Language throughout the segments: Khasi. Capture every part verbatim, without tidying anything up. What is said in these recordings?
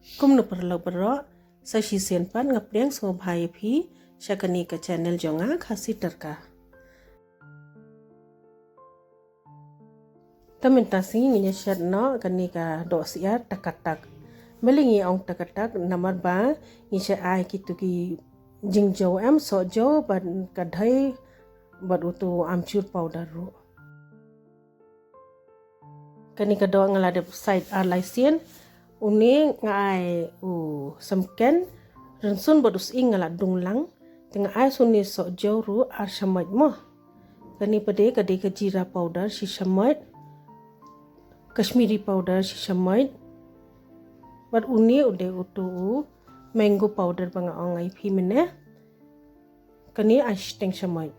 Kumno paralok baroh, sa shisien pat nga pdiang sngewbha ïa phi sha kane ka channel jong nga, Khasi Tadka. Te mynta sngi ngin ïa shet noh kane ka dohsyiar takatak. Balei ngi ong takatak, namar ba ngi shah ai kito ki jingjew, em, sohjew bad ka dei bad uto amchur powder ruh. Kane ka doh nga la dep sait ar lai sien. Une nga ai u samken, rynsun bad u sying nga la dung lang. Te nga ai sa une sohjew ruh ar shamoit mo. Kane pat de ka dei ka jeera powder shi shamoit, Kashmiri powder shi shamoit. Bad une u dei uto u mango powder ba nga ong ïa phi mynne. Kane ai shiteng shamoit.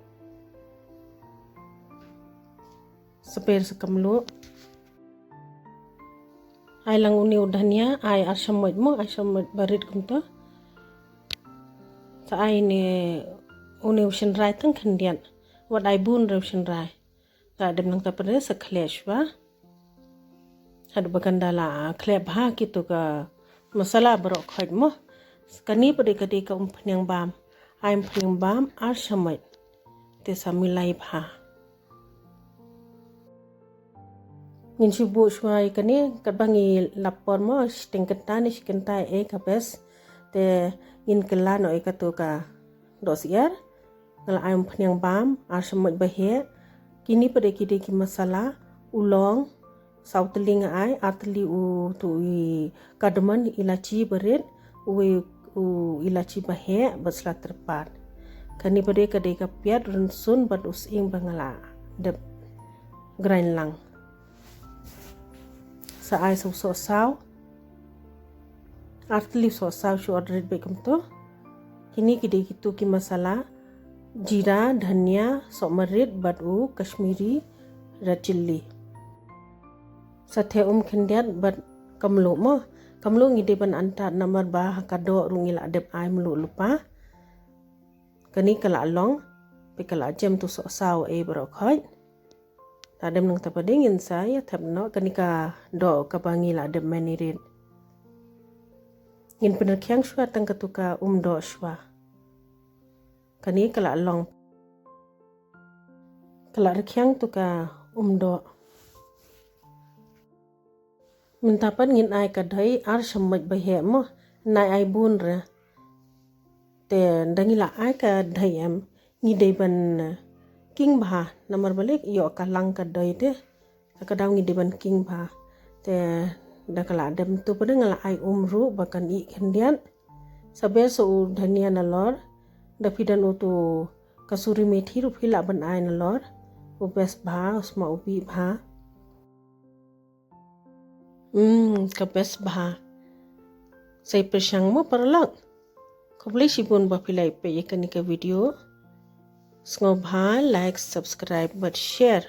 Sa pher sa kamluh. Ai lang une u dhania, ai ar shamoit mo, ai shamoit barit kumta. Sa ai ne une u shynrai tang khyndiat. Wat ai bun re u shynrai. Sa dep nangta pat de sa khleh shuwa. Haduh ba kan da la khleh bha kito ka masala baroh khoit mo. Kane pat de ka dei ka umphniang bam. Ai umphniang bam ar shamoit. Te sa milai bha. Ngin shu buh shuwa ïa kane, katba ngi lap por mo, shiteng kynta ne shi kynta eh ka best. Te ngin kylla noh ïa kato ka dohsyiar. Nga la ai umphniang bam ar shamoit ba heh. Kine pat de ki dei ki masala, u long, saw tylli nga ai, ar tylli uto i cardamom, ilachi barit, uwei u ilachi ba heh bad sla tyrpad. Kane pat de ka dei ka piat, rynsun bad u sying ba nga la dep grind lang. Sa ai sa u sohsaw. Ar tylli u sohsaw, shu ot rit beit kumto. Kine ki dei kito ki masala, jeera, dhania, sohmarit bad u Kashmiri red chilli. Sa theh um khyndiat bad kamluh mo. Kamluh ngi dei ban antad namar ba ha ka doh ruh ngi la dep ai mluh lypa. Kane ka la long, phi ka la jem tu sohsaw eh baroh khoit. Te dep nangta pat de ngin sa ïa thep noh kane ka doh kaba ngi la dep marinate. Ngin pynrkhiang shuwa tang kato ka um doh shuwa. Kane ka la long. Ka la rkhiang tu ka um doh. Mynta pat ngin ai ka dei ar shamoit ba heh mo, nai ai bun re. Te da ngi la ai ka dei em, ngi dei ban, eh, king bha, namar balei ïoh ka lang ka dei te. Ka daw ngi dei ban king bha. Te da ka la dep tu pat de nga la ai um ruh ba kan ih khyndiat. Sa ber sa u dhania nalor, da phi don uto kasuri methi ruh phi lah ban ai nalor. U best bha, u sma u bih bha. Hmm, ka best bha. Sa ïa pyrshang mo paralok. Khublei shibun ba phi la ïa peit ïa kane ka video. Sngewbha like, subscribe bad share.